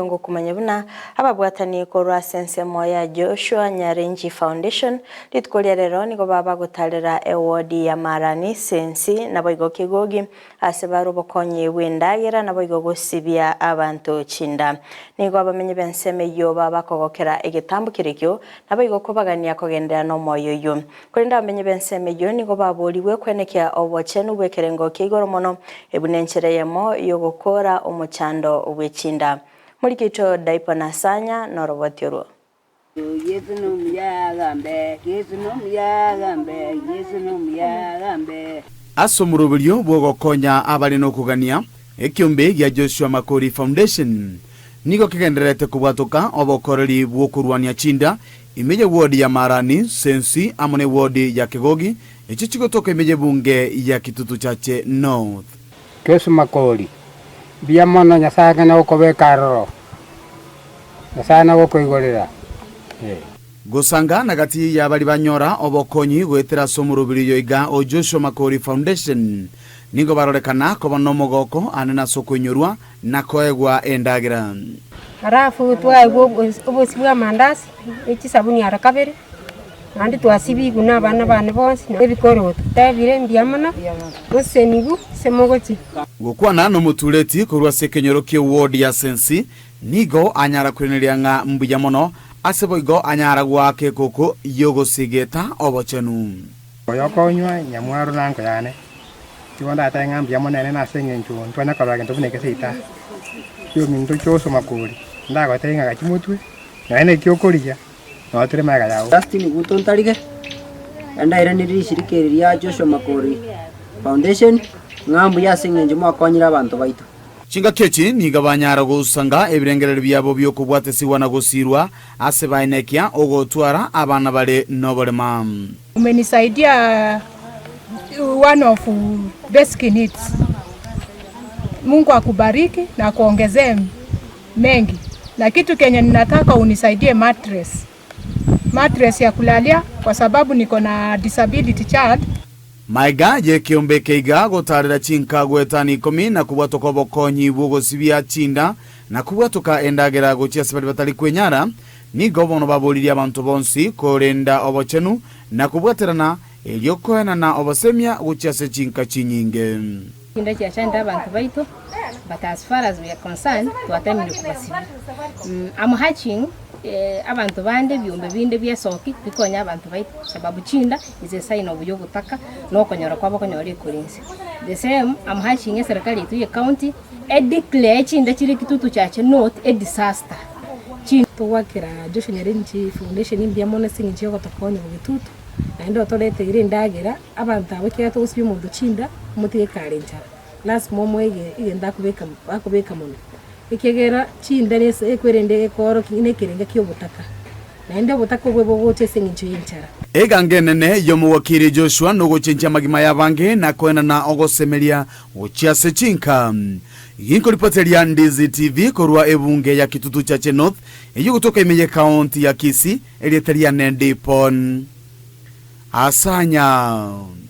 Ngokumanya buna ababwatani korwa ase ensemo ya Joshua Nyarenji Foundation rituko ria rero nigo baba bagotarera ewodi ya Marani, Sensi naboigo Kegogi ase bare obokonyi bw'endagera naboigo gosibia abanto chinda. Nigo abamenyi b'ensemo eyio baba bakogokera egetambo kerekio naboigo kobagania kogenderera nomoyo oyio. Korende abamenyi b'ensemo eyio nigo baboorigwe kwenekia obochenu bw'ekerengo kia igoro mono, buna enchera eyemo y'ogokoora omochando bwe chinda. Morikito Daipo na Sanya noroboti orwo. Yeso nomuya agambe, Yeso nomuya agambe, Yeso nomuya agambe. Ase omoroberio bw'ogokonya abare nokogania, ekiombe gia Joshua Makori Foundation nigo kegendererete kobwatoka obokoreri bw'okorwania chinda Ime ye ward ya Marani, Sensi amo ne ward ya Kegogi, echio chigotoka ime y'ebunge ya Kitutu Chache North. Yesu Makori, Mbuya mono Nyasae ang'e nogokobeka aroro, Nyasae nagokoigorera, ee. Gosanga na gati y'abaria banyora obokonyi goetera ase omorobiri oyo iga o Joshua Makori Foundation nigo barorekana koba nomogoko anene ase okoinyorwa na koegwa endagera. Alafu twaegwa obosie bwa amandasi ne chisabuni ara kabere, naende twasibigwa na abana bane bonsi na ebikoroto. Tebire mbuya mono, mosesenigwe ase mogochia. Gokwana nomotureti korwa ase ekenyoro ki'eward ya Sensi nigo anyara koiraneria ng'a mbuya mono, ase boigo anyara goaka ekoko y'ogosigeta obochenu. Oyokonywa nyamwaro nanko yane. Igo ndatebe ng'a mbuya mono ere nase engencho ntwanya korora gento buna egeseita kiominto Joshua Makori, ndagotebie ng'a gachia motwe, nonya neki okorigia, noo tore magega yao. Justin Guto Ntarige, endairanerie rishirika eri ria Joshua Makori Foundation ng'a mbuya ase engencho mwakonyire abanto baito. Chingaki echi nigo banyara gosanga ebirengererio biabo bi'okobwatesigwa na gosiirwa ase baenekia ogotwara abana bare noborema. Umenisaidia one of basic needs. Mungu akubariki na akuongezee mengi. Na kitu kenye ninataka unisaidie mattress. Mattress ya kulalia kwa sababu niko na disability child. Maega y'ekeombe eke iga gotaarera chinka goetania ikomi na kobwatoka obokonyi bw'ogosibia chinda na kobwatoka endagera gochia ase baria batari kwenyara, Nigo bono baboririe abanto bonsi korenda obochenu na kobwaterana, erio koenana obosemia gochia ase chinka chinyinge. Chinda chiachandire abanto baito but as far as we are concerned twatemire kobasibia. I'm urging abanto bande ebiombe binde biesoki bikonye abanto baito sababu chinda is a sign of yogotaka na okonyora kwabo okonyora ekorense. The same I'm urging eserikari yaito ye county e declare chinda chire Kitutu Chache North a disaster. Togwakera Joshua Nyarenchi Foundation mbuya mono ase eng'encho yogotokonya bogetutu, naende otoreteire endagera, abanto aba ekiagera togosibia omonto chinda, omotige kare enchara, lasima omoe ege egento akobeka akobeka monwe, ekiagera chinda nese ekwerende ekoorokia ng'a nekerenga kia obotaka, naende obotaka obwo bogocha ase eng'encho ya enchara. Eganga enene y'omowakiri Joshua nogochenchia amagima y'abange na koenana ogosemeria gochia ase chinka. Ginkoripoteria Ndizi TV korwa ebunge ya Kitutu Chache North eyio gotoka ime ye county ya Kisii, erieta riane Dipon Asanya.